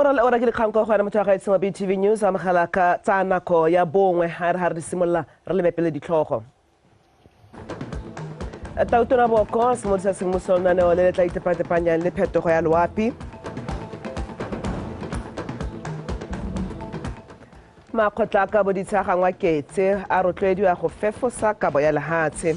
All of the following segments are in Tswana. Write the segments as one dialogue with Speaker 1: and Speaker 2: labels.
Speaker 1: Ora ke dikgang kwa go wena motho wa gaetsho wa BTV News, amogela ka tsa nako ya bongwe ha re ha re simolola re lebe pele ditlhogo. Tautona Boko simolodisa semmuso lenaneo le le tla itepatepanyang le phetogo ya loapi. Makgotla a kabo ditshagangwa ketse a rotloediwa go fefosa kabo ya lehatshe.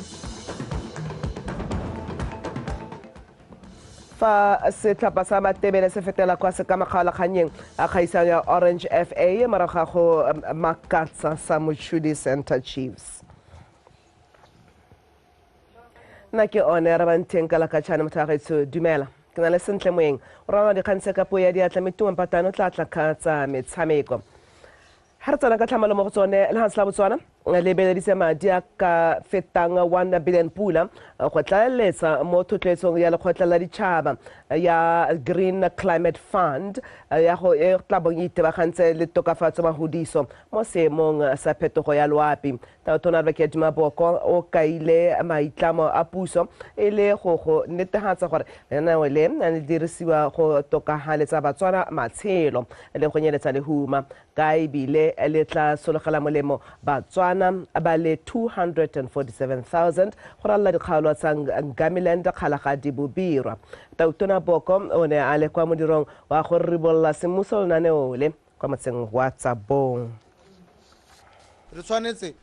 Speaker 1: Fa setlhopha sa Matebele se fetela kwa sekamakgaolakganyeng a kgaisano ya Orange FA morago ga go makatsa sa Mochudi Center Chiefs. Nna ke one Rabanteng ka lakatšhane motho wa gaetsho, dumela. Ke na le Sentle Moeng o ranola dikgang tse ka puo ya diatla mme Tumo Mpatane o tla tla ka tsa metshameko. Ha re tsena ka tlhamalo mo go tsone, lehatshe la Botswana le beeleditse madi a ka fetang 1 billion pula go tlaleletsa mo thotloetsong ya lekgotla la ditšhaba ya Green Climate Fund ya go e tla bong e itebagantse le tokafatso mahudiso mo seemong sa phetogo ya loapi. Tautona Advocate Maboko o kaile maitlamo a puso e le go netefatsa gore lenaneo le le dirisiwa go tokafaletsa Batswana matshelo le go nyeletsa lehuma, ka ebile le tla sologela molemo Batswana ba le 247,000 go ralala dikgaolo tsa Ngamiland, Kgalagadi, Bobirwa. Tautona Boko o ne a le kwa modirong wa go ribolola semmuso lenaneo le kwa motseng wa Tsabong.
Speaker 2: Re tshwanetse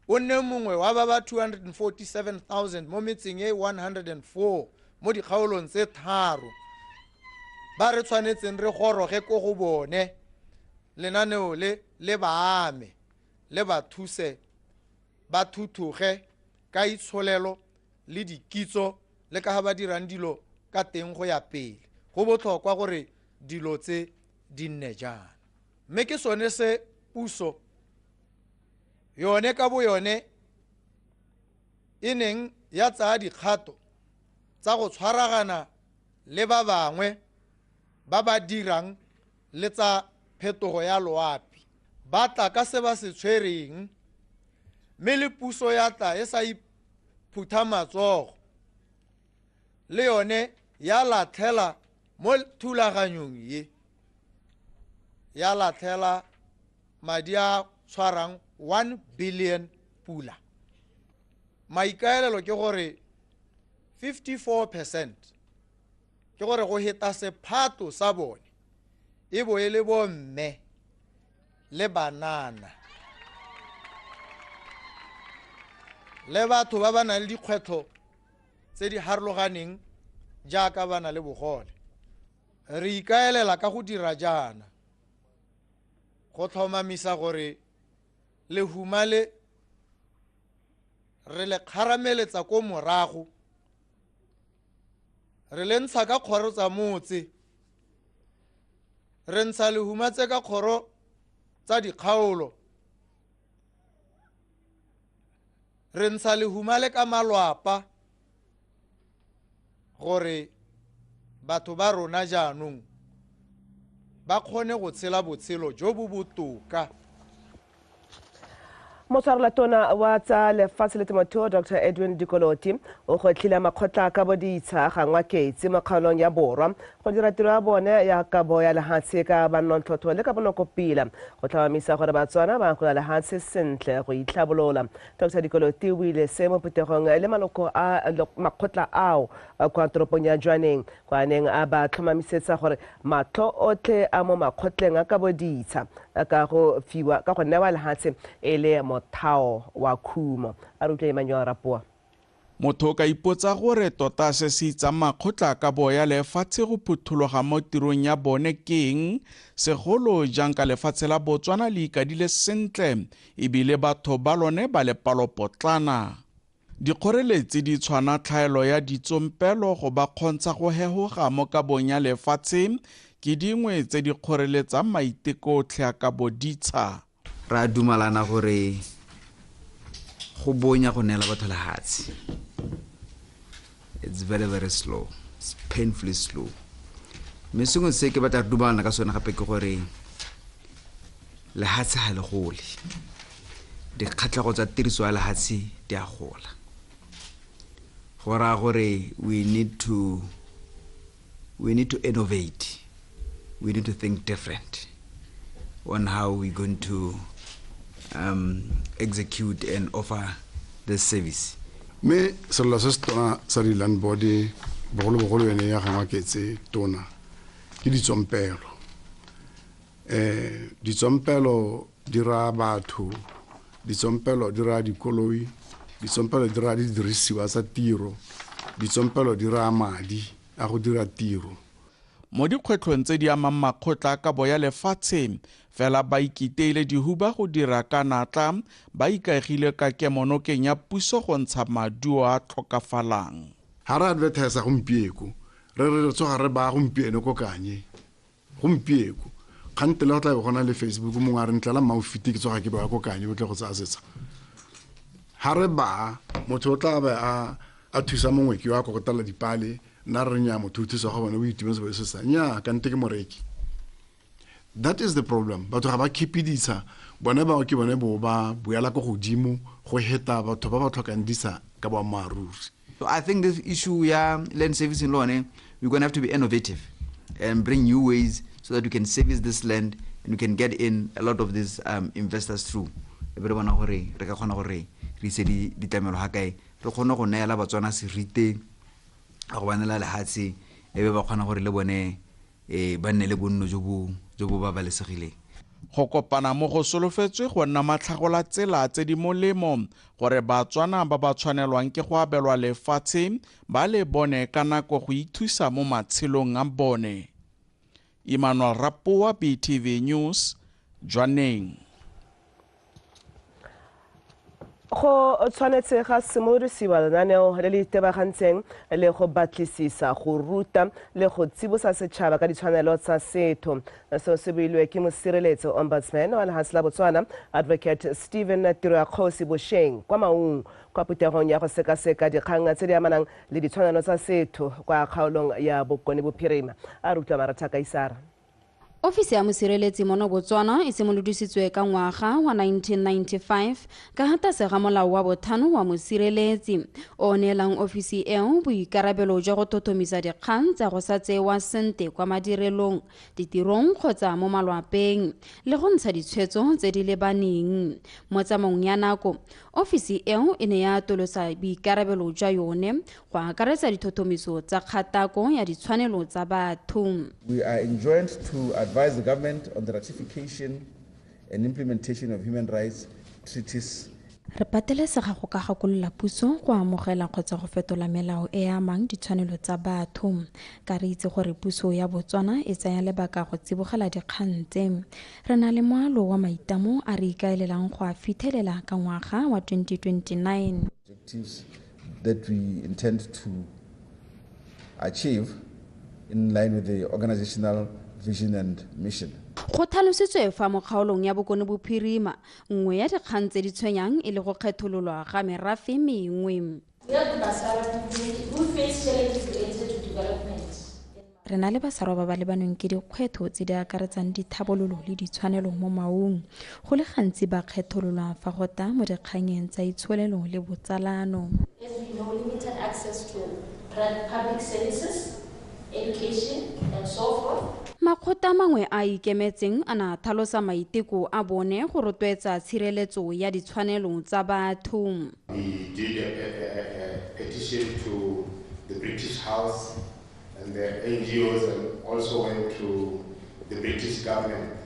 Speaker 2: o nne mongwe wa ba ba 247,000 mo metseng e 104 mo dikgaolong tse tharo ba re tshwanetseng re goroge ko go bone. Lenaneo le le ba ame, le ba thuse ba thuthuge ka itsholelo le dikitso le ka ga ba dirang dilo ka teng go ya pele. Go botlhokwa gore dilo tse di nne jaana. Mme ke sone se puso yone ka bo yone e neng ya tsaya dikgato tsa go tshwaragana le ba bangwe ba ba dirang le tsa phetogo ya loapi. Ba tla ka se ba se tshwereng, mme le puso ya tla e sa iphutha matsogo, le yone ya latlhela mo thulaganyong ye, ya latlhela madi a tshwarang 1 billion pula. Maikaelelo ke gore 54% ke gore go heta sephato sa bone e bo e le bomme le banana le batho ba ba nang le dikgwetlho tse di harologaneng jaaka ba na le bogole. Re ikaelela ka go dira jaana go tlhomamisa gore lehuma le re le kgarameletsa ko morago, re le ntsha ka kgoro tsa motse, re ntsha lehuma tse ka kgoro tsa dikgaolo, re ntsha lehuma le ka malwapa gore batho ba rona jaanong ba kgone go tshela botshelo jo bo botoka.
Speaker 1: Motshwarelatona wa tsa lefatshe le temothuo Dr Edwin Dikoloti o gwetlhile makgotla a kabo ditsha gangwa ketse mo kgaolong ya Borwa go dira tiro ya bone ya kabo ya lehatshe ka bannontlhotho le ka bonako pila go tlhomamisa gore Batswana ba akola lehatshe sentle go itlhabolola. Dr Dikoloti o buile se mo phuthegong le maloko a makgotla ao kwa toropong ya Jwaneng, kwa neng a ba tlhomamisetsa gore matlho otlhe a mo makgotleng a kabo ditsha ka go fiwa ka go newa lehatshe e le mothao wa khumo. A re utlwe Emmanuel Rapoa.
Speaker 3: Motho o ka ipotsa gore tota se se itsang makgotla a kabo ya lefatshe go phuthologa mo tirong ya bone ke eng, segolo jang ka lefatshe la Botswana le ikadile sentle ebile batho ba lone ba le palopotlana. Dikgoreletsi di tshwana tlhaelo ya ditsompelo go ba kgontsha go hehoga mo kabong ya lefatshe ke dingwe tse di kgoreletsang maiteko otlhe a kabo ditsha.
Speaker 4: Ra dumalana gore go bonya go neela batho lehatshe. It's very, very slow. It's painfully slow. Mme sengwe se ke batla re dumalana ka sone gape ke gore lehatshe ga le gole. Dikgatlhego tsa tiriso ya lehatshe di a gola. Go raya gore we need to innovate. We need to think different on how we're going to execute and offer this service.
Speaker 5: Me sello se se tona sa di-land board bogolobogolo yone ya Gangwaketse tona ke ditsompelo. Ditsompelo di raya batho, ditsompelo di raya dikoloi, ditsompelo di raya didirisiwa tsa tiro, ditsompelo di raya madi a go dira tiro.
Speaker 3: Mo dikgwetlhong tse di amang makgotla a kabo ya lefatshe fela ba ikiteile dihuba go dira ka natla ba ikaegile ka kemonokeng ya puso go ntsha maduo a tlhokafalang.
Speaker 5: Ha re advertisa gompieko re re tsoga re ba gompieno ko Kanye gompieko kgantele go tla be gona le Facebook mongwe a re ntlela maufiti ke tsoga ke ba ko Kanye o tle go tsaya setsa. Ha re ba motho o tla be a thusa mongwe ke wa kokotela dipale nna re nya motho o thusa go bone o itumetse bo se sa nya kante ke moreki. That is the problem. Batho ga ba keep ditsha bone ba ke bone bo ba buela ko godimo go heta batho ba ba tlhokang ditsha ka boammaaruri.
Speaker 4: So I think this issue ya land service in lone, we're going to have to be innovative and bring new ways so that we can service this land and we can get in a lot of these investors through. E be re bona gore re ka kgona gore re ise ditlamelo ga kae, re kgone go neela Batswana serite go ba neela lehatshe e be ba kgona gore le bone ba nne le bonno jo bo babalesegileng.
Speaker 3: Go kopana mo go solofetswe go nna matlhagola tsela tse di molemo gore Batswana ba ba tshwanelwang ke go abelwa lefatshe ba le bone ka nako go ithusa mo matshelong a bone. Emmanuel Rapoa, BTV News, Jwaneng.
Speaker 1: Go tshwanetse ga simolodisiwa lenaneo le le itebagantseng le go batlisisa, go ruta le go tsibosa setšhaba ka ditshwanelo tsa setho. Seo se builwe ke mosireletsi ombudsman wa lehatshe la Botswana, Advocate Stephen Tiroyakgosi bosheng kwa Maung kwa phuthegong ya go sekaseka dikgang tse di amanang le ditshwanelo tsa setho kwa kgaolong ya Bokone Bophirima. A re utlwa Maratha Kaisara.
Speaker 6: Ofisi ya mosireletsi mono Botswana e simolodisitswe ka ngwaga wa 1995 ka tlase ga molao wa bothano wa mosireletsi o neelang ofisi eo boikarabelo jwa go thothomisa dikgang tsa go sa tsewa sente kwa madirelong, ditirong kgotsa mo malwapeng le go ntsha ditshwetso tse di lebaneng. Mo tsamaong ya nako, ofisi eo e ne ya atolosa boikarabelo jwa yone go akaretsa dithothomiso tsa kgatako ya ditshwanelo tsa batho.
Speaker 7: We are enjoined to advise the government on the ratification and implementation of human rights treaties.
Speaker 6: Re patelesega go ka gakolola puso go amogela kgotsa go fetola melao e amang ditshwanelo tsa batho. Ka re itse gore puso ya Botswana e tsaya lebaka go tsibogela dikgang tse. Re na le moalo wa maitamo a re ikaelelang go a fithelela ka ngwaga wa 2029.
Speaker 7: Objectives that we intend to achieve in line with the organizational vision and mission.
Speaker 6: Go tlhalositswe fa mo kgaolong ya Bokone Bophirima nngwe ya dikgang tse di tshwenyang e le go kgethololwa ga merafe mengwe. Re na le Basarwa ba ba lebanweng ke dikgwetlho tse di akaretsang dithabololo le ditshwanelo mo Maung. Go le gantsi ba kgethololwa fa go tla mo dikganyeng tsa itsholelo le botsalano.
Speaker 8: As we know, limited access to public services, education and so forth.
Speaker 6: Makgotla mangwe a ikemetseng a na tlhalosa maiteko a bone go rotloetsa tshireletso ya ditshwanelo tsa batho.
Speaker 9: We did a petition to the British House and the NGOs, and also went to the British government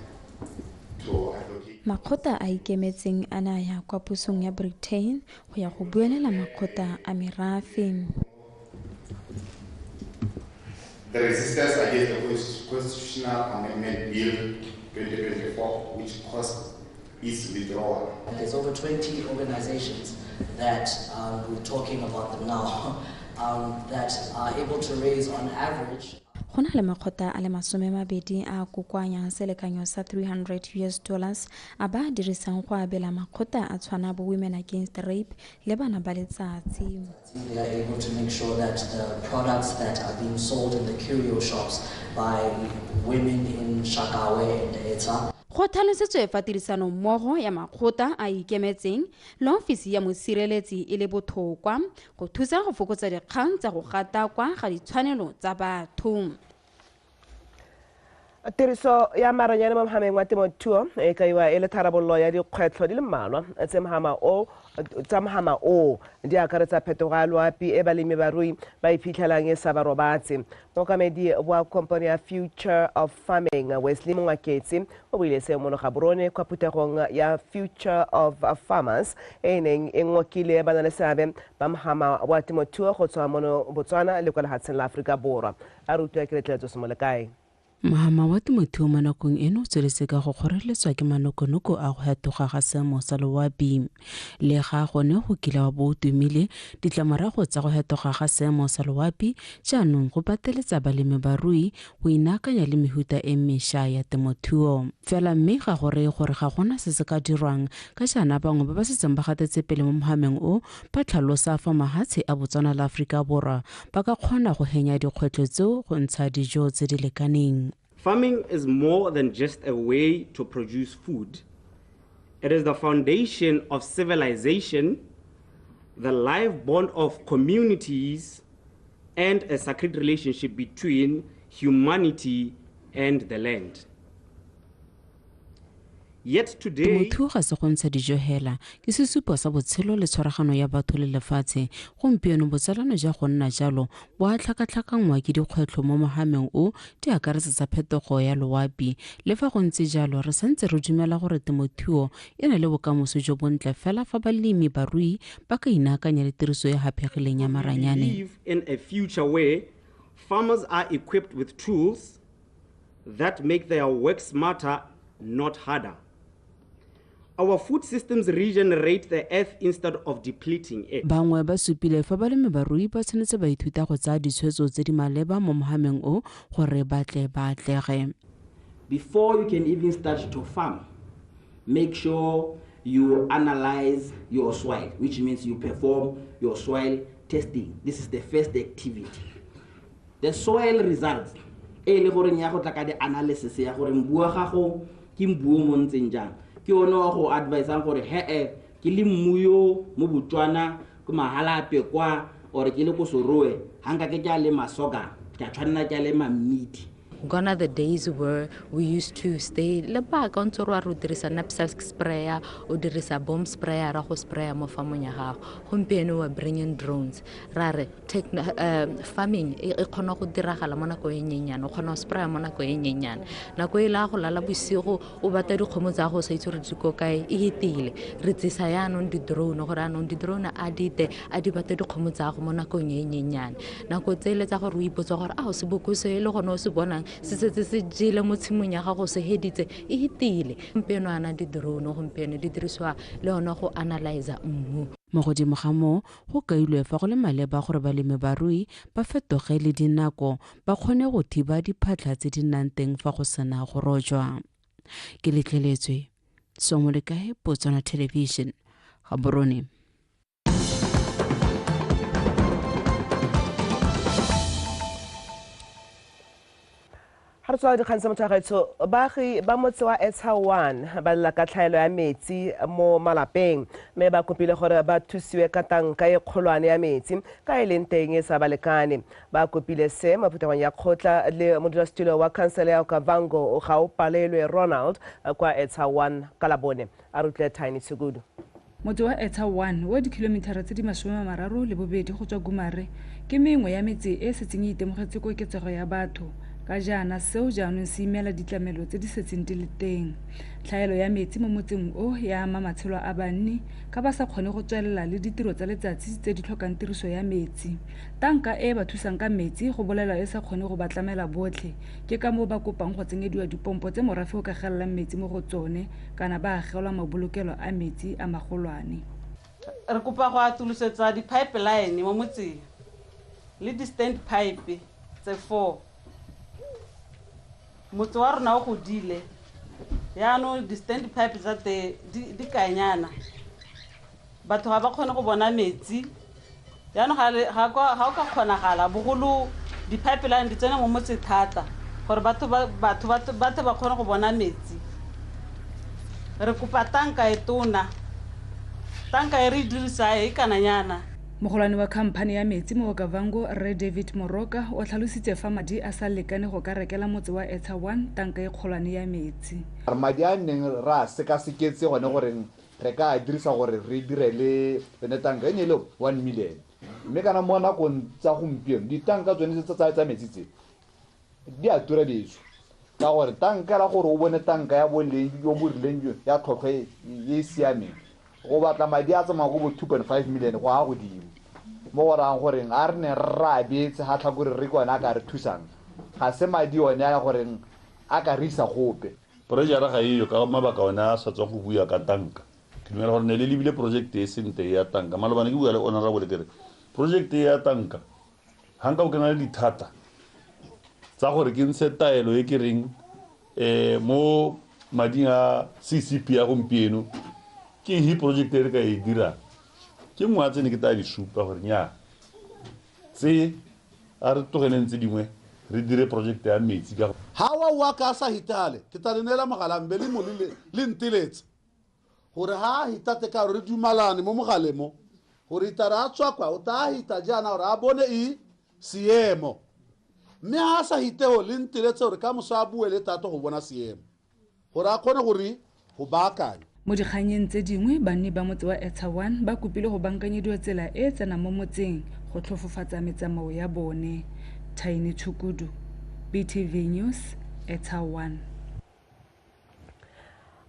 Speaker 9: to advocate.
Speaker 6: Makgotla a ikemetseng a na ya kwa pusong ya Britain go ya go buelela makgotla a merafe.
Speaker 9: The resistance against the Constitutional Amendment Bill 2024, which caused its withdrawal.
Speaker 10: There's over 20 organizations that we're talking about them now, that are able to raise on average.
Speaker 6: Go na le makgotla a le 20 a kokoanyang selekanyo sa $300 a ba dirisang go abela makgotla a tshwana bo Women Against Rape le Bana ba Letsatsi.
Speaker 10: They are able to make sure that the products that are being sold in the curio shops by women in Shakawe and Eta.
Speaker 6: Go tlhalositswe fa tirisano mmogo ya makgotla a ikemetseng le ofisi ya mosireletsi e le botlhokwa go thusa go fokotsa dikgang tsa go gatakwa ga ditshwanelo tsa batho.
Speaker 1: Tiriso ya maranyane mo mohameng wa temothuo e kaiwa e le tharabololo ya dikgwetlho di le mmalwa tse mohama o tsa mohama o di akaretsa phetogo ya loapi e balemi barui ba iphitlhelang e sa ba robatse. Mookamedi wa kompone ya Future of Farming Wesley Mongwaketse o buile seo mono Gaborone kwa phuthegong ya Future of Farmers e e neng e ngokile ba na le seabe ba mohama wa temothuo go tswa mono Botswana le kwa lefatsheng la Aforika Borwa. A rutiwa ke Letleletso Semolekae.
Speaker 11: Mohama wa temothuo mo nakong eno o tsweletse ka go kgoreletswa ke manokonoko a go fetoga ga seemo sa loapi. Le ga gone go kile wa bo o tumile, ditlamorago tsa go fetoga ga seemo sa loapi jaanong go pateletsa balemi barui go inaakanya le mehuta e mešwa ya temothuo. Fela mme ga go reye gore ga gona se se ka dirwang, ka jaana bangwe ba ba setseng ba gatetse pele mo mohameng o ba tlhalosa fa mahatshe a Botswana le Aforika Borwa ba ka kgona go henya dikgwetlho tseo go ntsha dijo tse di lekaneng.
Speaker 12: Farming is more than just a way to produce food. It is the foundation of civilization, the life bond of communities, and a sacred relationship between humanity and the land. Yet today,
Speaker 11: Temothuo ga se go ntsha dijo hela, ke sesupo sa botshelo le tshwaragano ya batho le lefatshe. Gompieno botsalano jwa go nna jalo bo a tlhakatlhakanngwa ke dikgwetlho mo mohameng o di akaretsa tsa phetogo ya loapi. Le fa go ntse jalo, re santse re dumela gore temothuo e na le bokamoso jo bontle fela fa balemi barui ba ka inaakanya le tiriso e haphegileng ya
Speaker 12: we
Speaker 11: maranyane.
Speaker 12: live in a future where farmers are equipped with tools that make their work smarter, not harder. Our food systems regenerate the earth instead of depleting it.
Speaker 11: Bangwe ba supile fa balemi barui ba tshwanetse ba ithuta go tsaya ditshwetso tse di maleba mo mohameng o gore ba tle ba atlege.
Speaker 13: Before you can even start to farm, make sure you analyze your soil, which means you perform your soil testing. This is the first activity. The soil results, e le goreng ya go tla ka di-analysis ya gore mbu wa gago ke mbu o mo ntseng jang, ke one wa go advisang gore he-e ke le mmu yo mo Botswana ko Mahalapye kwa or ke le ko Serowe, ga nka ke a lema sorghum, ke a tshwanela ke a lema mmidi.
Speaker 14: Gone are the days where we used to stay lebaka o ntse re wa re o dirisa knapsack sprayer, o dirisa bomb sprayer ra go sprayer mo farmong ya gago. Gompieno we are bringing drones. Ra re farming e kgona go diragala mo nako e nyenyane, o kgona go sprayer mo nako e nyenyane. Nako e la go lala bosigo o batla dikgomo tsa gago o sa itse gore di ko kae, e hetile. Re tsisa yaanong di-drone gore yaanong di-drone a di te a di batle dikgomo tsa gago mo nakong e nyenyane. Nako tsele tsa gore o ipotsa gore a o seboko se e le gone o se bonang se setse se jele mo tshimong ya gago se heditse, e hetile. Gompieno ana di-drone gompieno di dirisiwa le yone go analyza mmu.
Speaker 11: Mo godimo ga moo, go kailwe fa go le maleba gore balemi barui ba fetoge le dinako ba kgone go thiba diphatlha tse di nnang teng fa go sena go rojwa. Ke Letleletswe Somolekae, Botswana Television, Gaborone.
Speaker 1: Ga re tswa dikgang tsa motho wa gaetsho, baagi ba motse wa Etsha 1 ba lela ka tlhaelo ya metsi mo malapeng, mme ba kopile gore ba thusiwe ka tanka e kgolwane ya metsi ka e leng teng e sa ba lekane. Ba kopile se mo phuthegong ya kgotla le modulasetulo wa khansele ya Okavango Gaopalelwe Ronald kwa Etsha 1 ka Labone. A re utlwe Tiny Tshukudu.
Speaker 15: Motse wa Etsha 1 wa dikilometara tse di 32 go tswa Gumare ke mengwe ya metse e setseng e itemogetse koketsego ya batho. Ka jaana seo jaanong se imela ditlamelo tse di setseng di le teng. Tlhaelo ya metsi mo motseng o ya ama matshelo a banni ka ba sa kgone go tswelela le ditiro tsa letsatsi tse di tlhokang tiriso ya metsi. Tanka e ba thusang ka metsi go bolelwa e sa kgone go ba tlamela botlhe, ke ka moo ba kopang go tsenyediwa dipompo tse morafe o ka gelelang metsi mo go tsone kana ba agelwa mabolokelo a metsi a magolwane.
Speaker 16: Re kopa go atolosetsa di-pipeline mo motseng le di-stand pipe tse 4. Motse wa rona o godile, yaanong di-stand pipe tsa teng di kanyana, batho ga ba kgone go bona metsi. Yaanong ga o ka kgonagala bogolo di-pipeline di tsene mo motse thata gore batho ba kgone go bona metsi. Re kopa tanka e tona, tanka e re e dirisa e kananyana.
Speaker 15: Mogolwane wa khamphane ya metsi mo Okavango, Rre David Moroka, o tlhalositse fa madi a sa lekane go ka rekela motse wa Etsha 1 tanka e kgolwane ya metsi.
Speaker 7: Madi a neng re a sekaseketse gone goreng re ka a dirisa gore re dire le yone tanka e ne e le 1 million. Mme kana mo nakong tsa gompieno ditanka tsone tsa metsi tse di a tura diso. Ka gore tanka la gore o bone tanka ya boleng jo bo rileng jo ya tlhotlhwa e e siameng go batla madi a tsamaya go bo 2.5 million go ya godimo. Mo go rayang goreng a re ne re a beetse ga tlhakore re ke one a ka re thusang, ga se madi one a goreng a ka re isa gope.
Speaker 17: Project ga eyo ka mabaka one a sa tswang go bua ka tanka. Ke dumela gore ne le lebile project e sentle ya tanka. Malobane ke bua le honorable ke re project ya tanka ga nka o ke na le dithata tsa gore ke ntshe taelo e ke reng mo mading a CCP ya gompieno ke he project e re ka e dirang. Ke nngwe ya tse ne ke tla di supa gore nnyaa tse a re tlogeleng tse dingwe re dire project ya metsi ka
Speaker 18: ha wa ka sa hitale ke tla le neela mogala mbe le mo le nteletse gore ha hitate ka re dumalane mo mogaleng mo gore itara a tswa kwa o tla hita jaana gore a bone e seemo mme ha sa hiteo le nteletse gore ka moso a bue le tato go bona seemo gore a kgone gore go baakanya.
Speaker 15: Mo dikganyeng tse dingwe, banni ba motse wa Etsha 1 ba kopile go bankanyediwa tsela e e tsenang mo motseng go tlhofofatsa metsamao ya bone. Thaini Tshukudu, BTV News, Etsha 1.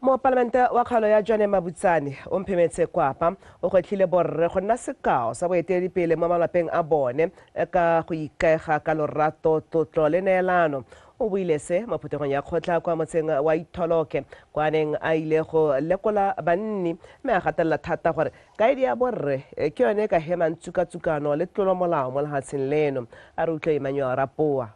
Speaker 1: Mopalamente wa kgaolo ya Jwaneng Mabutsane o Mphemetse Kwapa o gwetlhile borre go nna sekao sa boeteledipele mo malapeng a bone ka go ikaega ka lorato, tlotlo le neelano. O buile se mo phuthegong ya kgotla kwa motseng wa Itholoke kwa neng a ile go lekola banni mme a gatelela thata gore kaedi ya borre ke yone e ka hemang tsukatsukano le tlolomolao mo lefatsheng leno. A re utlwe Emmanuel Rapoa.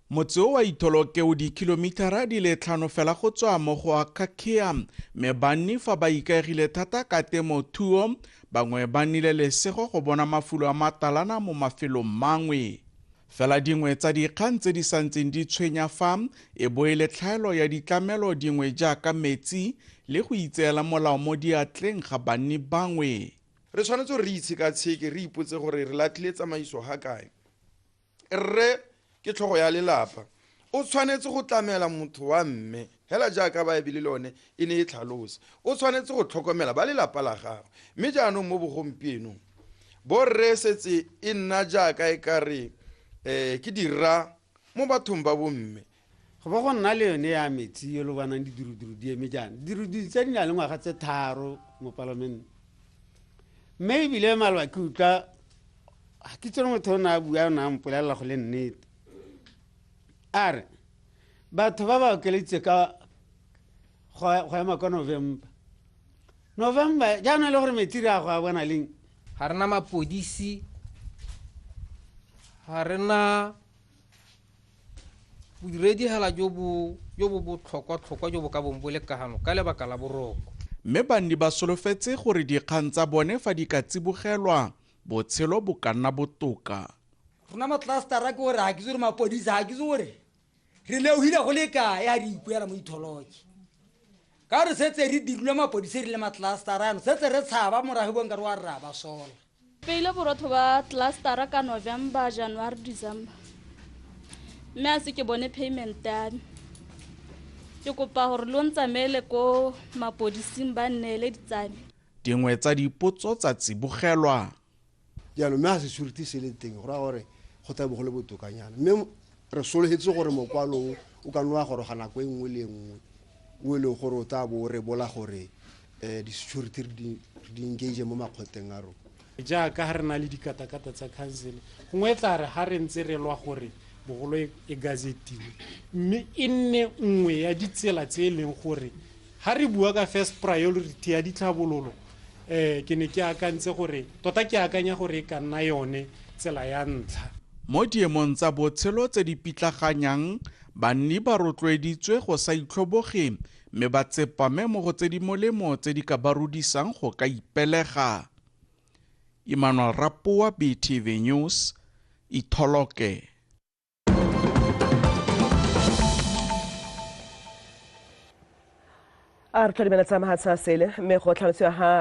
Speaker 3: Motse o wa Itholoke o dikilomitara di le 5 fela go tswa mo go Akakea, mme banni fa ba ikaegile thata ka temothuo, bangwe ba nnile lesego go bona mafulo a matalana mo mafelong mangwe. Fela dingwe tsa dikgang tse di santseng di tshwenya fa e bo e le tlhaelo ya ditlamelo dingwe jaaka metsi le go itseela molao mo diatleng ga banni bangwe.
Speaker 19: Re tshwanetse gore re itshekatsheke, re ipotse gore re latlhile tsamaiso ga kae. Rre ke tlhogo ya lelapa, o tshwanetse go tlamela motho wa mme hela jaaka Baebele le yone e ne e tlhalosa, o tshwanetse go tlhokomela ba lelapa la gagwe. Mme jaanong mo bogompienong borre setse e nna jaaka e ka re ke dira mo bathong ba bomme.
Speaker 20: Go bo go nna le yone ya metsi e lo bonang didiruduru di eme jaana, didiruduru tse di na le ngwaga tse 3 mo palamente. Mme ebile maloba ke utlwa ga ke tsere motho o ne a bua o ne a mpolelela go le nnete, a re batho ba ba okeleditse ka go ema ka November. November jaanong e le gore metsi re a go a bona leng?
Speaker 21: Ga rena mapodisi, ga rena bodiredi hela jo bo botlhokwa-tlhokwa jo bo ka bong bo le kagano ka lebaka la boroko.
Speaker 3: Mme banni ba solofetse gore dikgang tsa bone fa di ka tsibogelwa, botshelo bo ka nna botoka.
Speaker 22: Rona matlastara ke gore ga ke itse gore mapodisa, ga ke itse gore re leohile go le kae ga re ikuela mo Itholoke. Ka gore setse re dirilwe mapodisa re le matlastara ano, setse re tshaba morago bo nkare wa re ra ba sola.
Speaker 8: Peile borotho ba clustera ka November, January, December. Mme a se ke bone payment ya me. Ke kopa gore lo ntsamaele ko mapodising ba nneele ditsame.
Speaker 3: Dingwe tsa dipotso tsa tsibogelwa.
Speaker 23: Jaanong mme ga security se le teng go raya gore go tla bo go le botokanyana, mme re solofetse gore mokwalo o ka nna wa goroga nako e nngwe le nngwe o e leng gore o tla bo o rebola gore di-security re di engage mo makgoteng a rona.
Speaker 24: Jaaka ga re na le dikatakata tsa council, gongwe tla re ga re ntse re lwa gore bogolo e gazetiwe, mme e nne nngwe ya ditsela tse e leng gore ga re bua ka first priority ya ditlhabololo, ke ne ke akantse gore tota ke akanya gore e ka nna yone tsela ya ntlha.
Speaker 3: Mo diemong tsa botshelo tse di pitlaganyang, banni ba rotloeditswe go sa itlhoboge mme ba tsepame mo go tse di molemo tse di ka ba rudisang go ka ipelega. Emmanuel Rapoa, BTV News, Itholoke.
Speaker 1: A re tlhodimela tsa mahatshe a sele mme go tlhalosiwa ga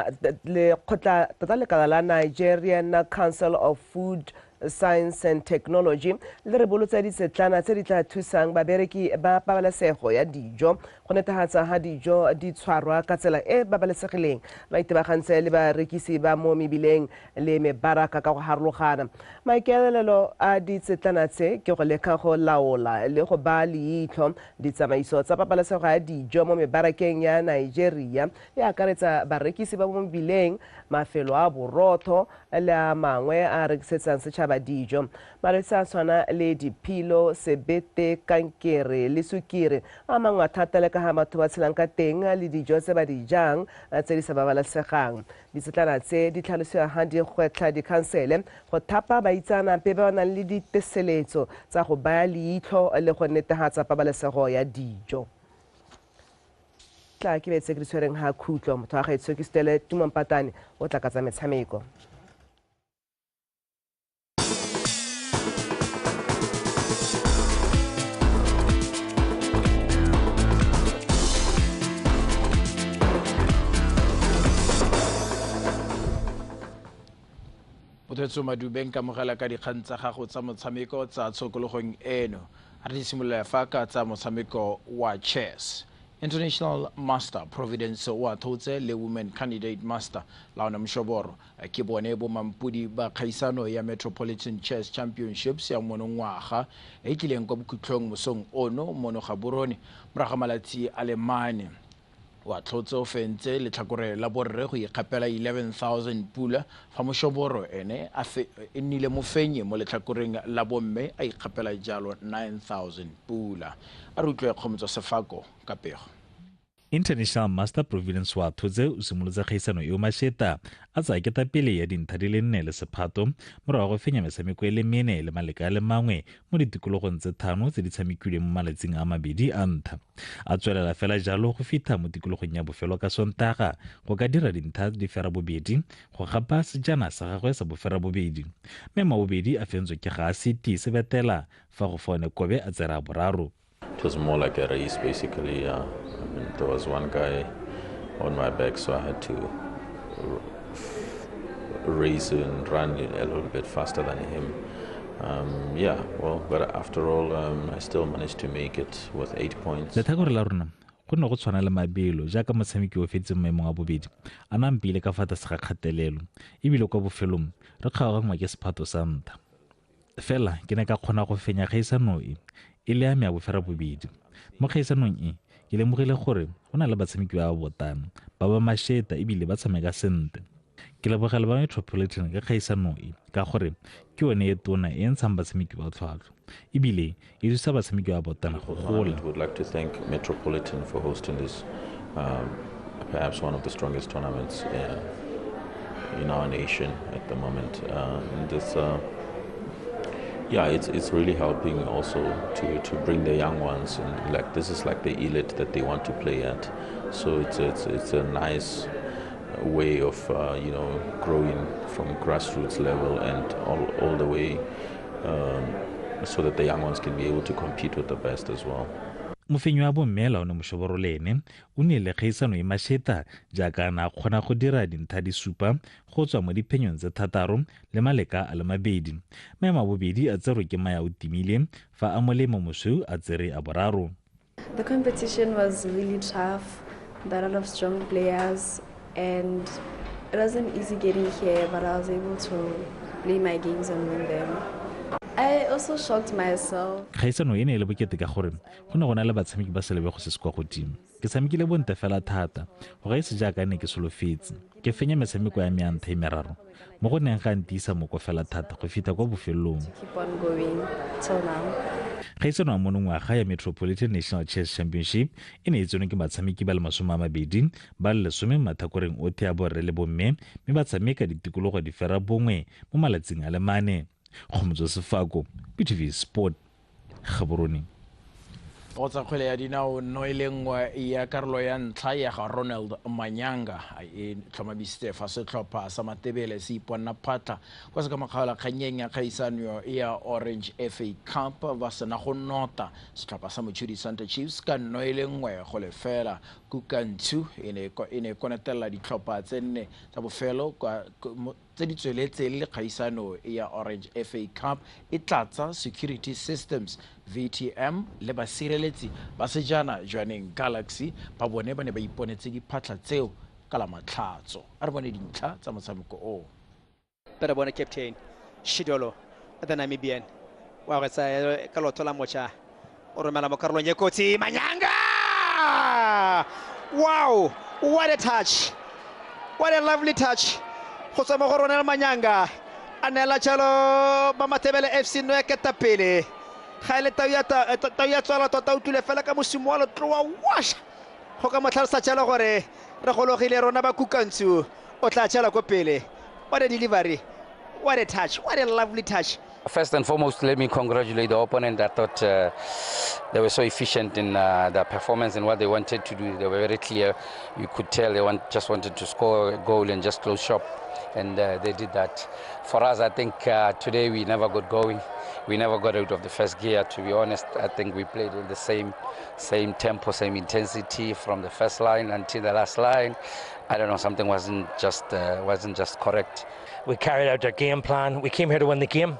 Speaker 1: lekgotla tota lekala la Nigerian Council of Food Science and Technology le re bolotse ditsetlana tse di tla thusang babereki ba pabalesego ya dijo go netefatsa ga dijo di tshwarwa ka tsela e babalesegileng. Ba itebagantse le barekisi ba mo mebileng le mebaraka ka go harologana. Maikaelelo a ditsetlana tse ke go leka go laola le go ba leitlho ditsamaiso tsa pabalesego ya dijo mo mebarakeng ya Nigeria, e akaretsa barekisi ba mo mebileng, mafelo a borotho le a mangwe a rekisetsang setšhaba dijo. Malwetse a tshwana le diphilo, sebete, kankere le sukiri a mangwe thata le ka ga batho ba tshelang ka teng le dijo tse ba di jang tse di sa babalesegang. Ditsetlana tse di tlhalosiwa ga di gwetlha dikhansele go thapa baitseanape ba ba nang le diteseletso tsa go baya leitlho le go netefatsa pabalesego ya dijo. Tla ke betse ke di tshwereng ga khutlo. Motho wa gaetsho ke Stele Tumampatane o tla ka tsa metshameko.
Speaker 2: Motho Madubeng ka mogela ka dikgang tsa gago tsa motshameko tsa tshokologong eno. A re simolola fa ka tsa motshameko wa chess. International Master Providence wa Thotse le Women Candidate Master Laona Moshoboro ke bone bo mampudi ba kgaisano ya Metropolitan Chess Championships ya monongwaga e tlileng kwa bokhutlhong mosong ono mono Gaborone morago ga malatsi a le mane. Wa tlhotse o fentse letlhakore la borre go ikgapela 11,000 pula fa Moshoboro ene e nnile mofenyi mo letlhakoreng la bomme a ikgapela jalo 9,000 pula. A re utlwe Kgomotso Sefako ka pego.
Speaker 4: International Master Providence wa Thotse o simolotse kgaisano eo masheta a tsaya ketapele ya dintlha di le nne le sephato morago go fenya metshameko e le mene le maleka a le mangwe mo ditikologong tse thano tse di tshamekilweng mo malatsing a mabedi a ntlha. A tswelela fela jalo go fitlha mo tikologong ya bofelo ka Sontaga go ka dira dintlha di ferabobedi go gapa sejana sa gagwe sa boferabobedi, mme mabobedi a fentswe ke ga a City Sebetela fa go fone Kobe a tsere a boraro.
Speaker 5: It was more like a race, basically. I mean, there was one guy on my back, so I had to race and run a little bit faster than him. But after all, I still managed to make it with 8 points.
Speaker 4: Letlhakore la rona go ne go tshwana le mabelo jaaka motshameki o fetseng maemong a bobedi a na mpile ka fa tlase ga kgatelelo ebile kwa bofelong re kgaoganngwa ke sephato sa ntlha. Fela ke ne ka kgona go fenya kgaisano e e le ya me ya boferabobedi. Mo kgaisanong e ke lemogile gore go na le batshameki ba ba botana ba ba masheta ebile ba tshameka sentle. Ke lebogela ba Metropolitan ka kgaisano e ka gore ke yone e tona e ntshang batshameki ba tlhwatlhwa ebile e thusa batshameki ba botana go gola.
Speaker 5: I would like to thank Metropolitan for hosting this perhaps one of the strongest tournaments in our nation at the moment. And this, it's really helping also to bring the young ones, and like this is like the elite that they want to play at. So it's a nice way of growing from grassroots level and all the way so that the young ones can be able to compete with the best as well.
Speaker 4: Mofenyi wa bomme Laone Moshoboro le ene o nnile kgaisano e masheta jaaka a ne a kgona go dira dintlha di supa go tswa mo diphenyong tse thataro le maleka a le mabedi. Maemo a bobedi a tserwe ke Maya o Timile fa a molemo mosweu a tsere a boraro.
Speaker 9: The competition was really tough. There are a lot of strong players and it wasn't easy getting here, but I was able to play my games and win them. I also shocked myself.
Speaker 4: Kgaisano e ne e le bokete ka gore go ne go na le batshameki ba selebego se se kwa godimo. Ke tshamekile bontle fela thata go gaisa jaaka ne ke solofetse. Ke fenya metshameko ya me ya ntlha e meraro mo go neng ga ntiisa moko fela thata go fitlha kwa bofelong.
Speaker 9: Keep on going till now.
Speaker 4: Kgaisano ya monongwaga ya Metropolitan National Chess Championship e ne e tsenwe ke batshameki ba le 20 ba le 10 mathakoreng otlhe a borre le bomme mme ba tshameka ditikologo di ferabongwe mo malatsing a le mane. Kgomotso Sefako, BTV Sport, Gaborone.
Speaker 2: Go tsa kgwele ya dinao no e le nngwe ya karolo ya ntlha ya ga Ronald Manyanga e tlhomamisitse fa setlhopha sa Matebele se iponna phatlha kwa sekamakgaolakgannyeng ya kgaisano ya Orange FA Cup ba sena go nota setlhopha sa Mochudi Santa Chiefs ka 1-0. Kukantshu e ne e konetelela ditlhopha tse nne tsa bofelo tse di tsweletseng le kgaisano ya Orange FA Cup e tlatsa Security Systems VTM le basireletsi ba sejana Jwaneng Galaxy ba bone ba ne ba iponetse diphatlha tseo ka la matlhatso. A re bone dintlha tsa motshameko o.
Speaker 6: Pere bone captain Shidolo the Namibian wa go tsaya ka lotho la mocha o romela mo karolong e kotsi Manyanga. Wow, what a touch, what a lovely touch go tswa mo go Ronald Manyanga a neela jalo ba Matebele FC no ya ketapele ga ile tau ya tswala tota o tlile fela ka mosimo wa letloa wash go ka motlhalosa jalo gore re gologile rona ba Kukantshu o tla jala ko pele. What a delivery, what a touch, what a lovely touch.
Speaker 10: First and foremost, let me congratulate the opponent. I thought they were so efficient in their performance and what they wanted to do. They were very clear. You could tell they just wanted to score a goal and just close shop, and they did that. For us, I think today we never got going. We never got out of the first gear, to be honest. I think we played in the same tempo, same intensity from the first line until the last line. I don't know, something wasn't just correct.
Speaker 12: We carried out our game plan. We came here to win the game.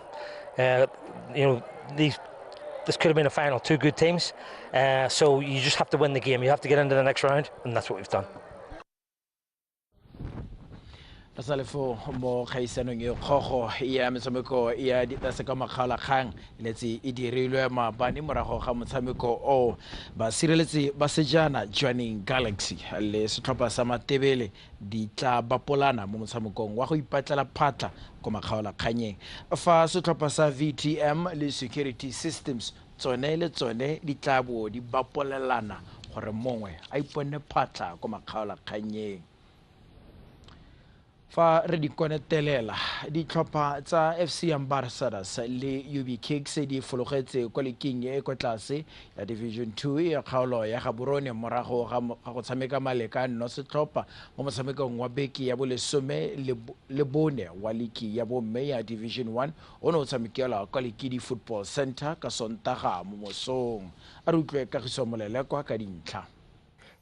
Speaker 12: You know, this could have been a final, two good teams. So you just have to win the game. You have to get into the next round, and that's what we've done.
Speaker 2: Re sa le fo mo kgaisanong e kgogo ya metshameko ya sekamakgaolakgang letse e dirilwe maabane morago ga motshameko o basireletsi ba sejana Jwaneng Galaxy le setlhopha sa Matebele di tla bapolana mo motshamekong wa go ipatlela phatlha ko makgaolakganyeng fa setlhopha sa VTM le Security Systems tsone le tsone di tla bo di bapolelana gore mongwe a iponne phatlha ko makgaolakganyeng. Fa re di konetelela ditlhopha tsa FC Ambassadors le UB Kicks di fologetse kwa leking e kwa tlase ya Division 2 ya kgaolo ya Gaborone morago ga go tshameka maleka no setlhopha mo motshamekong wa beke ya bolesome le bone wa liki ya bomme ya Division 1 o ne o tshamekelwa kwa Lekidi Football Center ka Sontaga mo mosong. A re utlwe Kagiso Molelekwa ka dintlha.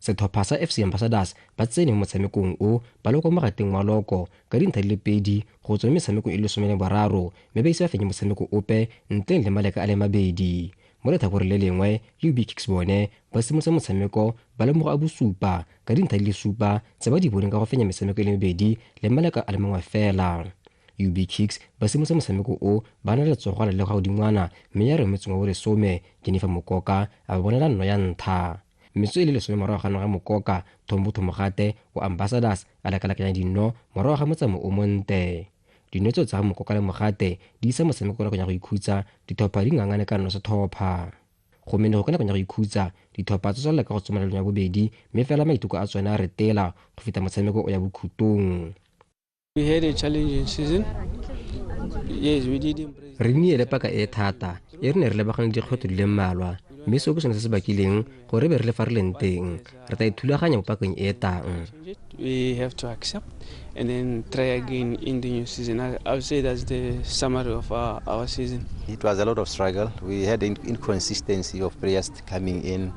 Speaker 13: Setlhopha sa FC Ambassadors ba tsene mo motshamekong o ba le kwa mogateng wa loko ka dintlha di le 2 go tswa mo metshamekong e le 13 mme ba ise ba fenye motshameko ope ntleng le maleka a le mabedi. Mo letlhakoreng le lengwe UB Kicks bone ba simolotse motshameko ba le mo go a bosupa ka dintlha di le 7 tse ba di boneng ka go fenya metshameko e le mebedi le maleka a le mangwe fela. UB Kicks ba simolotse motshameko o ba na le letsogo le ga godingwana mme ya re motseng wa bolesome Jennifer Mokoka a ba bonela nno ya ntlha. Metsotso e le 10 morago ga noga Mokoka Thombotho Mogate wa Ambassadors a lekalekanya dinno morago ga motsamao o monte. Dino tseo tsa ga Mokoka le Mogate di isa motshameko ka nakong ya go ikhutsa ditlhopha di ngangane ka nno setlhopha. Go mene go ka nakong ya go ikhutsa ditlhopha tsa tswelela ka go tsoma ya bobedi mme fela maiteko a tsone a retela go feta motshameko o ya bokhutong.
Speaker 25: We had a challenging season. Yes, we did.
Speaker 13: Re nnile le paka e thata e re ne re lebagane dikgwetlho di le mmalwa mme seo ke sone se se bakileng gore be re le fa re leng teng. Re tla ithulaganya mo pakeng e tang.
Speaker 25: We have to accept and then try again in the new season. I would say that's the summary of our season.
Speaker 26: It was a lot of struggle. We had inconsistency of players coming in.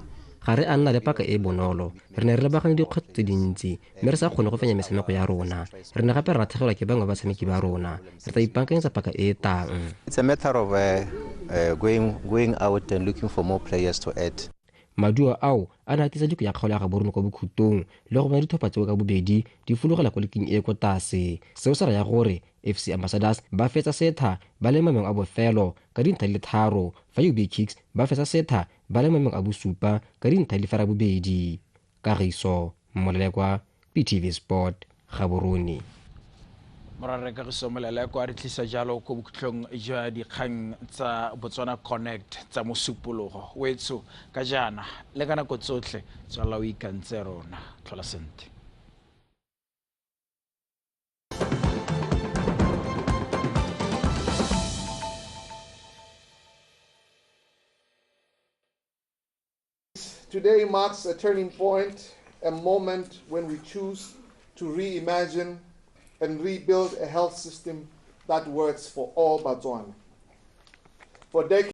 Speaker 13: Ga re a nna le paka e bonolo. Re ne re lebagane dikgwetlho tse dintsi mme re sa kgone go fenya metshameko ya rona. Re ne gape re latlhegelwa ke bangwe ba batshameki ba rona. Re tla ipaakanyetsa paka e tang.
Speaker 26: It's a matter of going out and looking for more players to add.
Speaker 13: Maduo ao a ne a tlisa diko ya kgaolo ya Gaborone kwa bokhutong le go bona ditlhopha tseo ka bobedi di fologela kwa leking e kwa tlase. Seo se raya gore FC Ambassadors ba fetsa setha ba le maemong a bofelo ka dintlha di le 3 fa UB Kicks ba fetsa setha ba le maemong a bosupa ka dintlha di le 8. Kagiso Molelekwa, PTV Sport, Gaborone.
Speaker 2: Morare Kagiso Molelekwa re tlisa jalo ko bokhutlong jwa dikgang tsa Botswana Connect tsa mosupologo wetso ka jaana le ka nako tsotlhe tswela o ikantse rona. Tlhola sentle.
Speaker 7: Today marks a turning point, a moment when we choose to reimagine and rebuild a health system that works for all Batswana. For decades,